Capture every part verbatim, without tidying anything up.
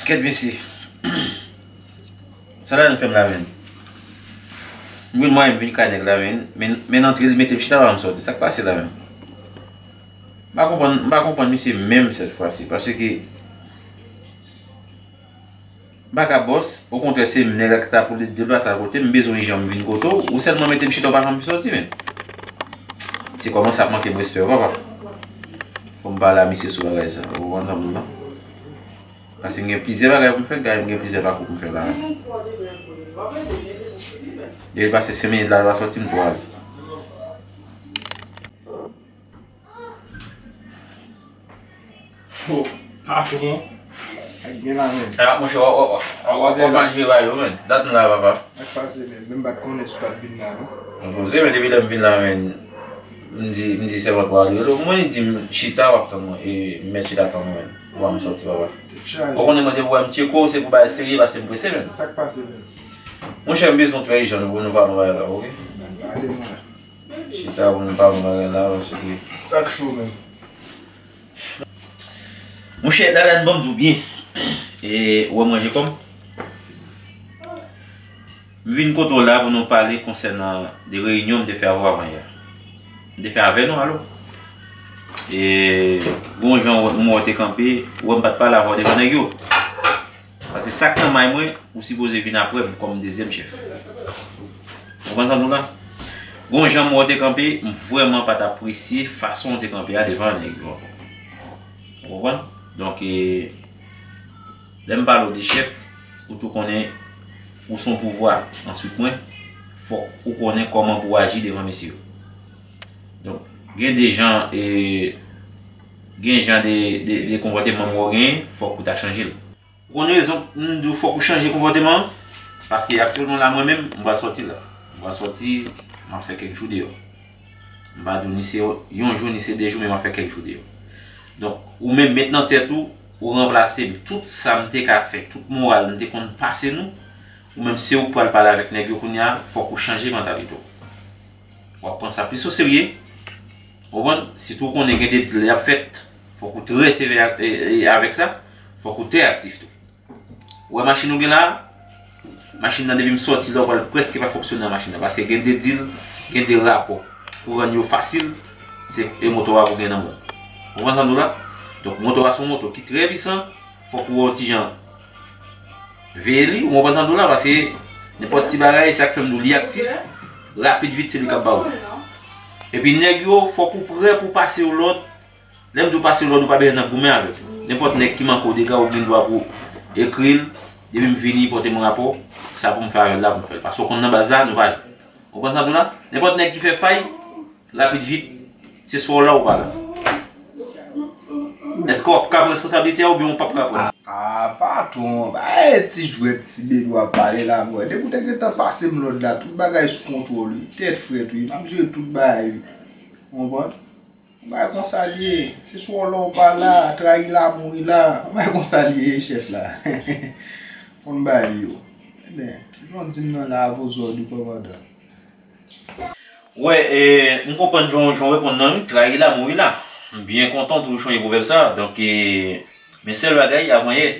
Kèt mesye. Sa Dayane fè m la menm. M jwenn mwayen m vin kay nèg la menm. Men, men antre li mete m chita pa m sòti. Sa k pase la menm? M pa konprann, m pa konprann misye menm sèt fwa si. Paske m pa ka bòs, okontrè se m nèg la ki ta pou deplase a kote m, m bezwen jan m vin kote w, ou sèlman mete m chita w pa janm sòti menm. Se kòmanse ap manke m respè wi papa. Fò m pale a misye sou bagay sa, ou konprann sa m di w la? Paske m gen plizyè bagay pou m fè, gade m gen plizyè pakou pou m fè la. Depi pase senk minit la, l pa sòti, m tou ale. Oh, patwon. Ak gen la menm. Ah, monchè, w, w, w, w, w ap mal jere bagay yo, menn. Dat nou la, papa. Ak pase menm, menm pa t konnen si w t ap vin la, non. M poze, men depi lè m vin la, menn, m di, m di sèvant w ale rele w. Mwen, li di m, chita, w ap tann mwen, e m mèt chita tann ou, menn. Ou pa m sòti, papa. Tèt chaje. Ou konnen mwen, depi w wè m tcheke w, se pou bagay serye, paske m prese, menn. Sa k pase, menn? Monchè, m bezwen w trè ijan, nou, nou pa nan bagay la, oke? Nan pale, mwen. Chita pou nou pa bon bagay la, paske sa k cho menm. Monchè, Dayane, ban m di w byen. E, ou wè manje kò m? M vin kote w la pou nou pale konsènan de reyinyon m te fè avè w avan yè. M te fè avè nou, alo. E, gon jan m wè w te kanpe, ou wè m pa t pale avè w devan nèg yo. Paske sa k nan may mwen, ou sipoze vin apre m kòm dezyèm chèf. Ou konprann sa m di w la? Gon jan m wè w te kanpe, m vrèman pa t apresye fason w te kanpe a devan nèg yo ankò. Ou konprann? Donk, e, lè m pale w de chèf, ou tou konnen ou se yon pouvwa answit mwen, fòk ou konnen kòman pou w aji devan mesye yo. Donk, gen de jan, e, gen jan de, de, de konpòteman m wè w genyen, fòk ou ta chanje l. Ou konn rezon m di w fòk ou chanje konpòteman an? Paske aktyèlman la, mwen menm, m pral sòti la. M pral sòti, m ap fè kèk jou deyò. M pa di w ni se yon jou, ni se de jou, men m ap fè kèk jou deyò. Donk, ou menm met nan tèt ou, ou ranplase m. Tout sa m te ka fè, tout moral m te konn pase nou, ou menm se ou k pral pale avèk nèg yo kounye a, fòk ou chanje mantalite w. W ap pran sa plis o serye. Ou konprann? Sitou w konnen gen de dil y ap fèt, fòk ou trè sevè a-, e, e, avèk sa. Fòk ou trè aktif tou. Ou wè machin ou gen la a? Machin nan depi m sòti la, ou pral prèske pa fonksyone nan machin nan. Paske gen de dil, gen de rapò. Pou rann yo fasil, se e moto a pou gen nan men w. Ou konprann sa m di w la? Donk moto a se yon moto ki trè pwisan, fòk ou wè yon ti jan veye li, ou konprann sa m di w la, paske nenpòt ti bagay, sa k fè m di w li aktif, rapid vit se li k ap ba w. Epi nèg yo, fòk ou prè pou pase yo lòd. Lè m di w pase lòd, ou pa bezwen nan goumen avè l. Nenpòt nèg ki manke w dega, ou gen dwa pou w ekri l, depi m vini, pote m rapò, sa pou m fè avè l la, pou m fè l. Paske w konn nan baz la, nou pa jwe. Ou konprann sa m di w la? Nenpòt nèg ki fè fay, rapid vit, se swa w la ou pa la. Èske w ap ka pran responsablite a oubyen w p ap ka pran? Ah, patwon, ba e ti jwèt, ti bebe w ap pale la, mwen. Depi w te gentan pase m lòd la, tout bagay sou kontwòl, wi. Tèt frèt, wi. M ap jere tout bagay, wi. Ou konprann? Yon bagay konsa l ye. Se swa w la ou pa la, trayi la, mouri la. Yon bagay konsa l ye, chèf la. Konn bagay yo. Ebyen, jan w di m nan la, a vo zòd wi, kòmandan. Wè, e, m konprann jan, jan w reponn nan, wi, trayi la, mouri la. M byen kontan w toujou chonje pwovèb sa. Donk, e, men sèl bagay, avan yè,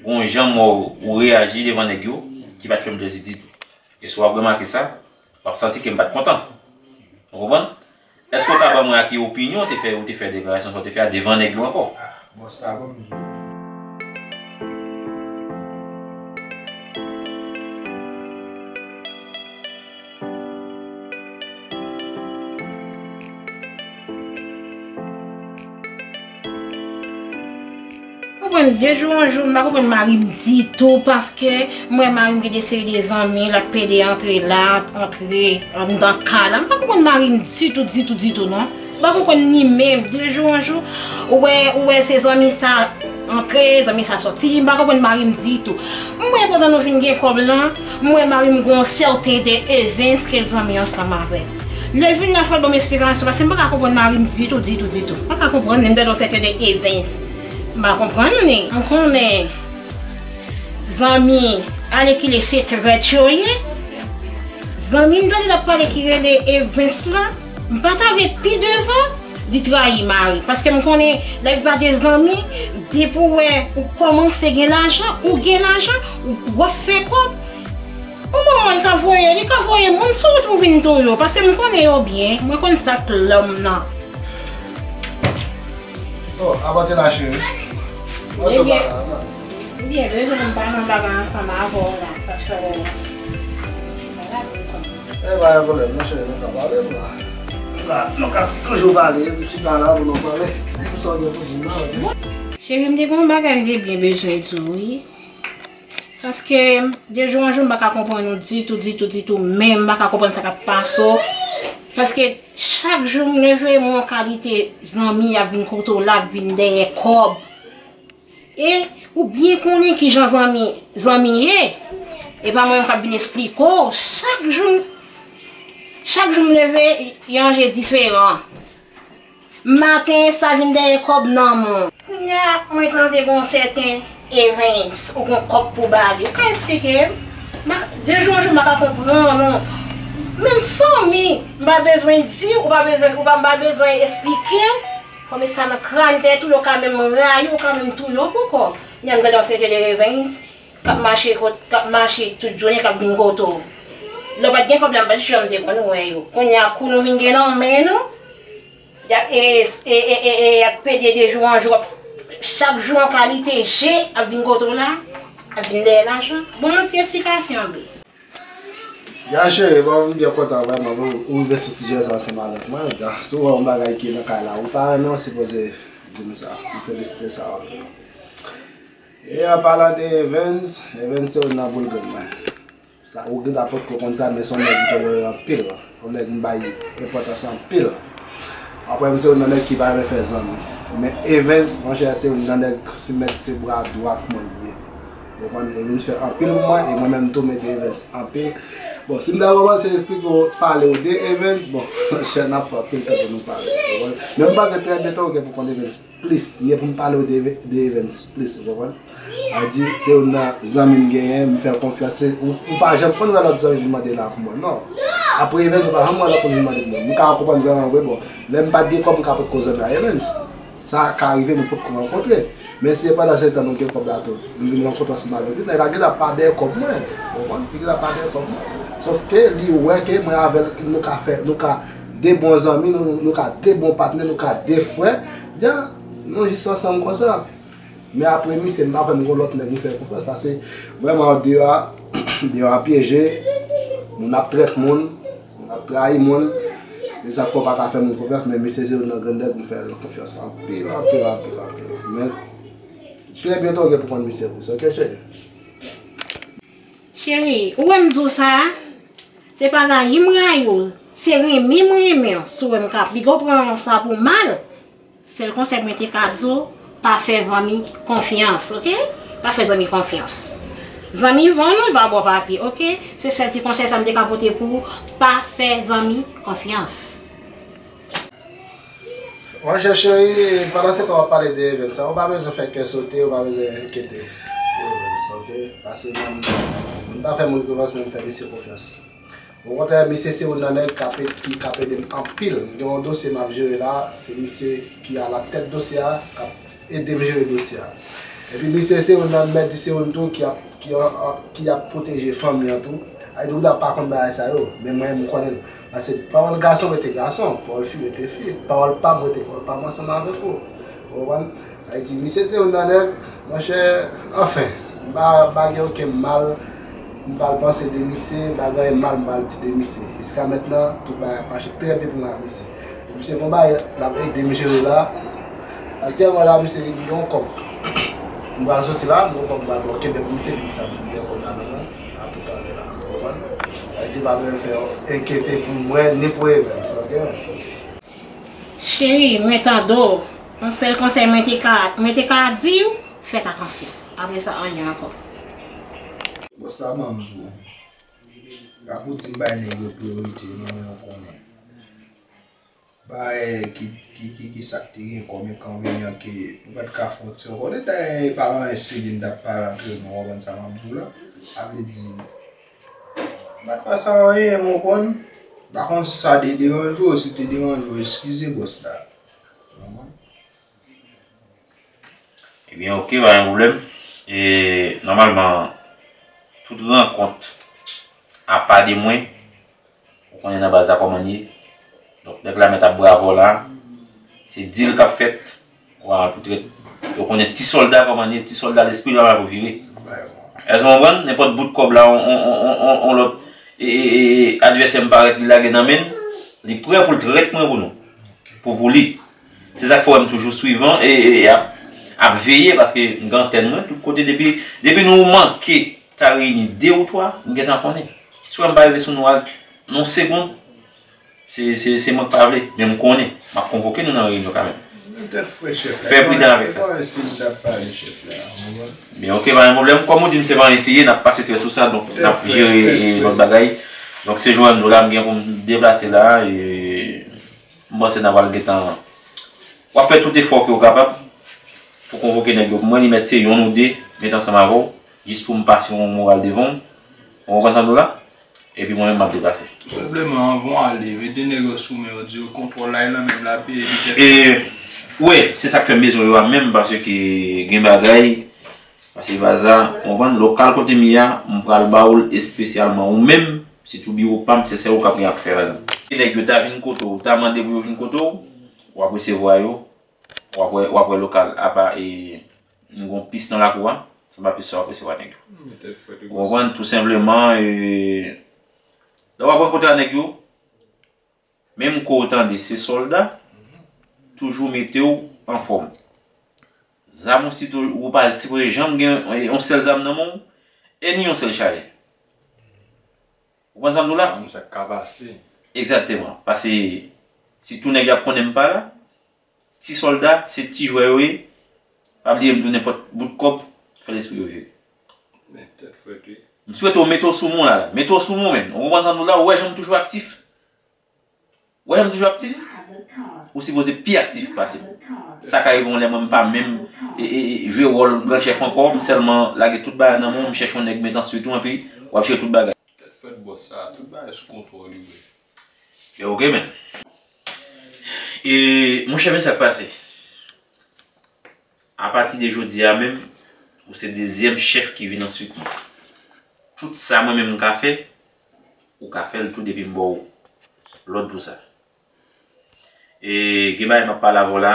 gon jan m wè w, ou reyaji devan nèg yo, ki pa t fè m plezi ditou. E si w ap remake sa, w ap santi ke m pa t kontan. Ou konprann? Èske w ka ban mwen ak ki opinyon ou te fè, ou te fè deklarasyon sa w te fè a devan nèg yo ankò? Bòs la ban m di w. Konprann, de jou an jou, m pa konprann mari m ditou, paske m wè mari m gen de seri de zanmi, l ap pede antre la, antre anndan kay la. M pa konprann mari m ditou, ditou, ditou, non. M pa konprann ni menm, de jou an jou, ou wè, ou wè se zanmi sa antre, zanmi sa sòti, m pa konprann mari m ditou. M wè pandan nou fin gen kòb lan, m wè mari m gon sèten de Evens ke l zanmi ansanm avè l. Lè l vin la, fò l ban m esplikasyon, paske m pa ka konprann mari m ditou, ditou, ditou. M pa ka konprann, m tande yon sèten de Evens. M pa konprann li. M konnen zanmi alèkile se trèt yo ye. Zanmi m tande l ap pale ki rele Evens lan, m pa ta vle pi devan li trayi mari. Paske m konnen laplipa de zanmi, Depi w wè ou kòmanse gen lajan, ou gen lajan, ou, w ap fè kòb. Yon manman, li ka voye, li ka voye moun sou wout pou vin tou yo, paske m konnen yo byen, mwen konn sa k lòm nan. Oh, apòte la cheri. What's up, Ebyen, baba? Byen, bezwen m pa nan bagay ansanm avè w la, sa fè w. E pa yon pwoblèm, non, cheri, nou ka pale, nou la. Nou ka, nou ka toujou pale, epi chita la pou nou pale. Di m sa w gen pou di m nan, oke? Cheri, m te gen yon bagay m te byen bezwen di w, wi. Paske de jou an jou, m pa ka konprann ou ditou, ditou, ditou, menm m pa ka konprann sa k ap pase w. Paske chak jou m leve, m wè yon kalite zanmi ap vin kote w la, ap vin dèyè kòb. E ou byen konnen kijan zanmi, zanmi ye. E pa mwen menm k ap vin esplike w. Chak jou, chak jou m leve, yon je diferan. Maten, sa vin dèyè kòb nan men w. Kounye a, mwen tande gen yon sèten Evens, ou gen kòb pou ba li. Ou ka esplike m? M pa ka, de jou an jou, m pa ka konprann ou. Menm fanmi, m pa bezwen di, ou pa bezwen, ou pa, m pa bezwen esplike w. Fanmi sa nan kràn tèt ou, yo ka menm rayi w, ou ka menm touye w pou kòb. Nèg gade yon sèten Evens, k ap mache kot, k ap mache tout jounen, k ap vin kote w. Lè w pa t gen kòb la, m pa t janm te konn wè yo. Kounye a, kou nou vin gen nan men nou, y ap, e, e, y ap pede de jou an jou, ap, chak jou yon kalite je ap vin kote w la, ap vin dèyè lajan. Bon, yon ti esplikasyon, bebe. Ya cheri, bon, m byen kontan vrèman pou ou rive sou sijè sa ansanm avèk mwen. Ya, si w wè yon bagay ki nan kay la, ou pa renmen, ou sipoze di m sa. M felisite sa anpil. E an palan de Evens, Evens se youn nan boul grenn mwen. Sa, ou gentan potko konn sa, men se yon nèg m tolere anpil. Yon nèg m bay enpòtans anpil. Apre m se youn nan nèg ki pa renmen fè zanmi. Men Evens, monchè, se youn nan nèg, se mèt, se bra dwat mwen li ye. Ou konprann? Evens fè anpil pou mwen, e mwen menm tou m ede Evens anpil. Bon, si m ta kòmanse esplike w, pale w de Evens, bon, monchè, n ap pran anpil tan pou nou pale. Ou konprann? Men m panse trè byento ou gen pou konn Evens plis. M gen pou m pale w de, de Evens plis, ou konprann? Sa di, se youn nan zanmi m genyen, m fè konfyans. Se, ou, ou pa janm konn wè lòt zanmi vin mande la pou mwen, non. Apre Evens, ou pa janm wè lòt moun vin mande pou mwen. M ka konprann vrèman vre, bon, lè m pa t gen kòb, m ka potko zanmi a Evens. Sa ka rive, nou potko rankontre. Men si pandan se tan nou gen kòb la tou, m vin rankontre ansanm avèk li, nèg la gentan pa dèyè kòb mwen. Ou konprann? Li gentan pa dèyè kòb mwen. Sòf ke li wè ke mwen avè l, nou ka fè, nou ka de bon zanmi, nou, nou ka de bon patnè, nou ka de frè. Ya, nou jis ansanm konsa. Men apre misye, m pa kwè m gon lòt nèg m fè konfyans, paske vrèman deyò a, deyò a pyeje, moun ap trèt moun, moun ap trayi moun. Se sa k fè w pa ka fè moun konfyans, men misye se youn nan grenn nèg m fè konfyans anpil, anpil, anpil, anpil. Men trè byento w gen pou konn misye plis, oke cheri? Cheri, ou wè m di w sa a? Se pa rayi m rayi w, se renmen m renmen w. Si w wè m ka piga w pran sa pou mal, sèl konsèy mwen te ka di w, pa fè zanmi konfyans, oke? Pa fè zanmi konfyans. Zanmi vann ou pa ba w papye, oke? Se sèl ti konsèy sa m te ka pote pou ou, pa fè zanmi konfyans. Monchè cheri, pandan se tan w ap pale de Evens sa, ou pa bezwen fè kè sote, ou pa bezwen enkyete pou Evens, oke? Paske mwen, mwen pa fè moun konfyans, men m fè misye konfyans. Okontrè, misye se youn nan nèg k ap ed-, ki k ap ede m anpil. M gen yon dosye m ap jere la, se misye ki alatèt dosye a, k ap ede m jere dosye a. Epi misye se youn nan mèt, se youn tou ki ap, ki an, an, ki ap pwoteje fanmi an tou. Sa vle di ou ta pa konn bagay sa yo, men mwen, m konnen l. Paske pawòl gason rete gason, pawòl fi rete fi, pawòl pa m rete pawòl pa m ansanm avèk ou. Ou konprann? Sa vle di, misye se youn nan nèg, monchè, anfen, m pa, m pa gen okenn mal, m pral panse de misye, m pa gen anyen mal m pral di de misye. Jiska mentnan, tout bagay ap mache trè byen pou mwen ak misye. Misye gon bagay l ap ede m jere la. Aktyèlman la, misye gen yon kòb. M pral soti la, m gon kòb m pral ba w, kenbe pou misye, epi misye ap vin dèyè kòb la nan men w, a toutalè la, ou konprann? Sa vle di pa bezwen fè w enkyete pou mwen, ni pou Evens, oke, man? Cheri, mwen tande w. Yon sèl konsèy mwen te ka, mwen te ka di w, fèt atansyon. Apre sa, anyen ankò. Bòs la ban m di w. Gad pou di m bay nèg yo priyorite, non, men w konnen. Bay ki, ki, ki, ki sa k te gen kòm enkonvenyan ke nou pa t ka fè yon ti ankò. Dayè, e pa anyen serye n t ap pale antre nou, w konprann sa m ap di w la? Sa vle di, m pa t pase anyen, w konprann? M pa konn si sa te deranje w, si te deranje w, eskize bòs la. Ou konprann? Byen, oke, pa gen pwoblèm. E, nòmalman, tout rankont apa de mwen, ou konnen nan baz la kòman l ye. Donk, nèg la mèt ap bravo la. Se deal k ap fèt. Wa, pou trèt. Ou konnen ti sòlda kòman l ye, ti sòlda lespri l pa pou vire. Èske w konprann? Nenpòt bout kòb la, on, on, on, on, on, on lòt e, e, e, e, advèsè m parèt, li lage nan men l, li prè pou l trèt mwen pou nou. Pou, pou li. Se sa k fè w wè m toujou swivan e, e, e ap, ap veye, paske m gen antèn mwen tout kote. Depi, depi nou manke ta reyini de ou twa, m gentan konnen. Si w wè m pa rive sou nou al nan yon segonn, se, se, se mwen k pa vle, men m konnen. M ap konvoke nou nan reyinyon kanmenm. Tèt frèt, chèf la. Fè pridan avèk sa. E pa ensi m t ap pale, chèf la. Byen, oke, pa gen pwoblèm. Kòm ou di m se pa ensi ye, n ap pase tè sou sa, donk n ap jere e, lòt bagay. Donk se jwè m nou la, m gen pou m deplase la, e m panse n a pral gentan. W ap fè tout efò ke w kapab pou konvoke nèg yo pou mwen, li mèt se yonn ou de, met ansanm avè w, jis pou m pase yon moral devan w. Ou konprann sa m di w la? Epi mwen menm m ap deplase. Tou senpleman, anvan w ale, mete nèg yo sou men yo, di yo kontwòl la e nan men m l ap ye, epi tèt. E, wi, se sa k fè m bezwen yo a menm, paske gen bagay, paske baz la, ou konprann, lokal kote m ye a, m pral ba w l espesyalman ou menm, sitou biwo pa m, se sèl ou k ap gen aksè ladan. Nèg yo ta vin kote w, ta mande pou yo vin kote w, w ap resevwa yo, w ap wè, w ap wè lokal, apa, e, m gon pis nan lakou a, se pa pis sa w ap resevwa nèg yo. Ou konprann, tou senpleman, e, lè w ap rankontre ak nèg yo, menm kou w tande se sòlda, toujou mete w anfòm. Zam ou sitou, ou pa sipoze janm gen yon sèl zam nan men w, e ni yon sèl chalè. Ou konprann sa m di w la? Konn sa k ka pase. Egzakteman. Paske sitou nèg y ap konnen m pa la, ti sòlda, se ti jwè yo ye. Pa bliye m di w nenpòt bout kòb, fè lespri yo vire. Men, tèt frèt, wi. M swete w mete w sou men w la, la. Mete w sou men w, menn. Ou konprann sa m di w la? Ou wè jan m toujou aktif? Ou wè jan m toujou aktif? Ou sipoze pi aktif pase m. Sa ka rive yon lè mwen m pa menm e, e, e, jwe wòl gran chèf ankò, m sèlman lage tout bagay nan men w, m chèche yon nèg met answit ou, epi w ap jere tout bagay. Tèt frèt bòs sa, tout bagay sou kontwòl li vre. Yo, oke, men. E, monchè, men sa k pase. Apati de jodi a menm, ou se dezyèm chèf ki vin answit mwen. Tout sa mwen menm m ka fè, ou ka fè l tou depi m ba w lòd pou sa. E gen bagay m ap pale avè w la,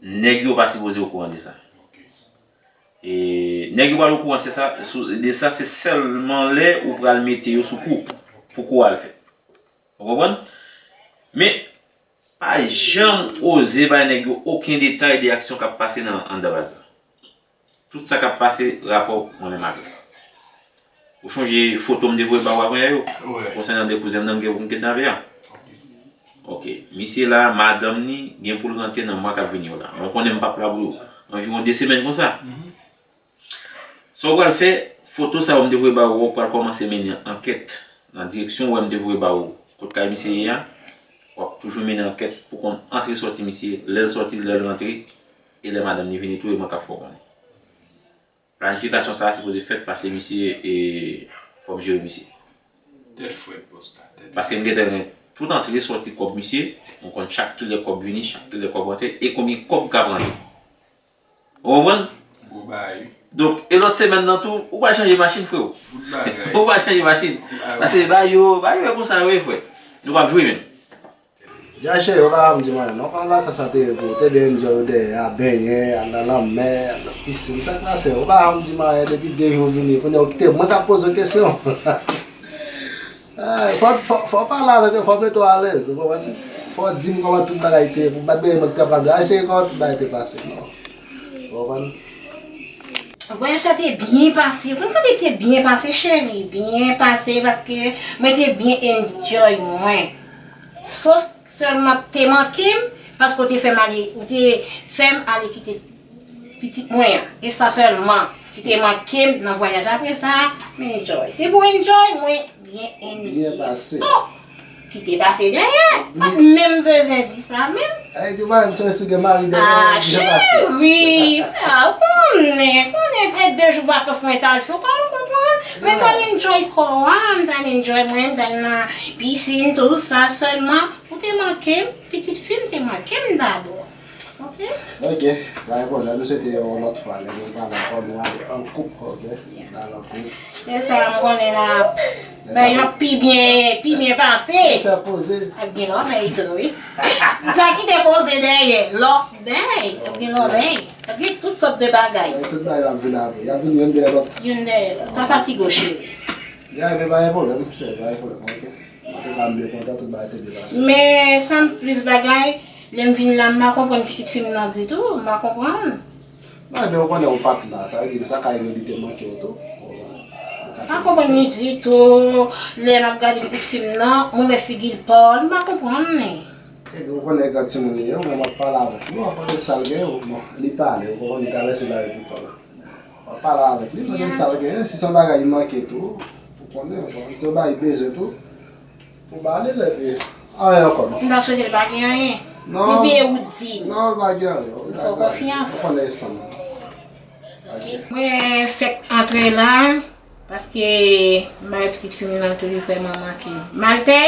nèg yo pa sipoze okouran de sa. E nèg yo pral okouran se sa, sou, de sa, se sèlman lè ou pral mete yo sou kou, pou kou a al fèt. Ou konprann? Men, pa janm oze bay nèg yo okenn detay de aksyon k ap pase nan, anndan baz la. Tout sa k ap pase, rapò mwen menm avè w. Ou chonje foto m te voye ba w avanyè yo? Wi. Konsènan de kouzen m nan m gen pou m kidnape a? Ok. Ok. Misye la, madanm ni gen pou l rantre nan mwa k ap vini yo la. Men w konnen m p ap la pou anviwon de semèn konsa. Mhm. Sa w pral fè, foto sa yo m te voye ba w, w pral kòmanse mennen ankèt nan direksyon w wè m te voye ba w, kot kay misye ye a. W ap toujou mennen ankèt pou konn antre sòti misye, lè l sòti, lè l rantre, e lè madanm li vini tou, e mwen k ap fè w konnen. Planifikasyon sa a sipoze fèt paske misye, e, fò m jere misye. Tèt frèt, bòs la, tèt frèt. Paske m gentan gen tout antre sòti kòb misye, m konn chak kilè kòb vini, chak kilè kòb rantre, e konbyen kòb k ap rantre. Ou konprann? Gwo bagay, wi. Donk, e lòt semèn nan tou, ou pral chanje machin, freo. Bout bagay. Ou pral chanje machin. Bout bagay. Paske ba yo, ba yo e konsa yo ye, frè. Nou p ap jwe menm. Ya cheri, ou pa janm di m anyen non. Kòman vakans lan te ye pou ou? Te byen enjoy ou dèyè a, benyen, al nan lanmè, al nan pisin. Sa k pase? Ou pa janm di m anyen depi de jou ou vini. Kounye a ou kite mwen k ap poze w kesyon. Ay, fò, fò, fò w pale avèk yo, fò w mete w alèz, ou konprann? Fò w di m kòman tout bagay te ye, pou m pa t bliye mwen ki t ap pral di, a cheri, kòman tout bagay te pase, non. Ou konprann? Vwayaj la te byen pase. Ou konn kote te byen pase, cheri? Byen pase, paske mwen te byen enjoy mwen. Sof sèlman te manke m, paske ou te fè m ale, ou te fè m ale kite pitit mwen an. E sa sèlman ki te manke m nan vwayaj. Apre sa, m enjoy. Se pou enjoy, mwen byen enjoy. Byen pase. Oh! Ki te pase dèyè. Pa t menm bezwen di sa menm. Ay, di mwen, m sonje si w gen mari dèyè w, byen pase. Ah, cheri, ah, ou konnen, konnen, e de jou vakans mwen t al fè, ou pa konprann. Men t al enjoy kò a, m t al enjoy mwen, m t al nan pisin, tou sa, sèlman, ou te manke m, pitit fi m te manke m dabò. Ou Ok, pa gen pwoblèm, se te yon lòt fwa, lè nou pale ankò, nou ale an koup, ok? Nou ale an koup. E sa, m konnen la, bagay yo ap pi byen, pi byen pase. Fè poze. Ap gen lòbèy tou, wi. M ta kite poze dèyè, lòbèy. Ap gen lòbèy. Ap gen tout sòt de bagay. Tout bagay ap vin apre. Y ap vin youn dèyè lòt. Youn dèyè lòt. Pa fatige w, cheri. Ya, men pa gen pwoblèm, cheri, pa gen pwoblèm, ok? Antouka, m byen kontan, tout bagay te byen pase. Men, sa m plis bagay, lè m vin la, m pa konprann pitit fi m nan ditou, m pa konprann. Non, ebyen, ou konnen ou pa t la, sa vle di, sa ka rive li te manke w tou. Pa konprann li ditou, lè m ap gade pitit fi m nan, mwen wè figi l pòl, m pa konprann li. Ebyen, ou konnen gad timoun li ye, ou menm w ap pale avèk li, w ap gade sa l gen, bon, li pale, ou konprann, li travèse bagay pou kò l. W ap pale avèk li, mande l sa l gen, si se yon bagay li manke tou, ou konnen, bon, si se yon bagay li bezwen tou, pou ba li l, epi anyen ankò non. M ta swete l pa gen anyen. Non. Depi e ou di m. Non, l pa gen anyen. Fè w konfyans. Ou konnen e san m. Ok. Mwen fèk antre la, paske m bay pitit fi m nan tou li vrèman manke m. Maltè,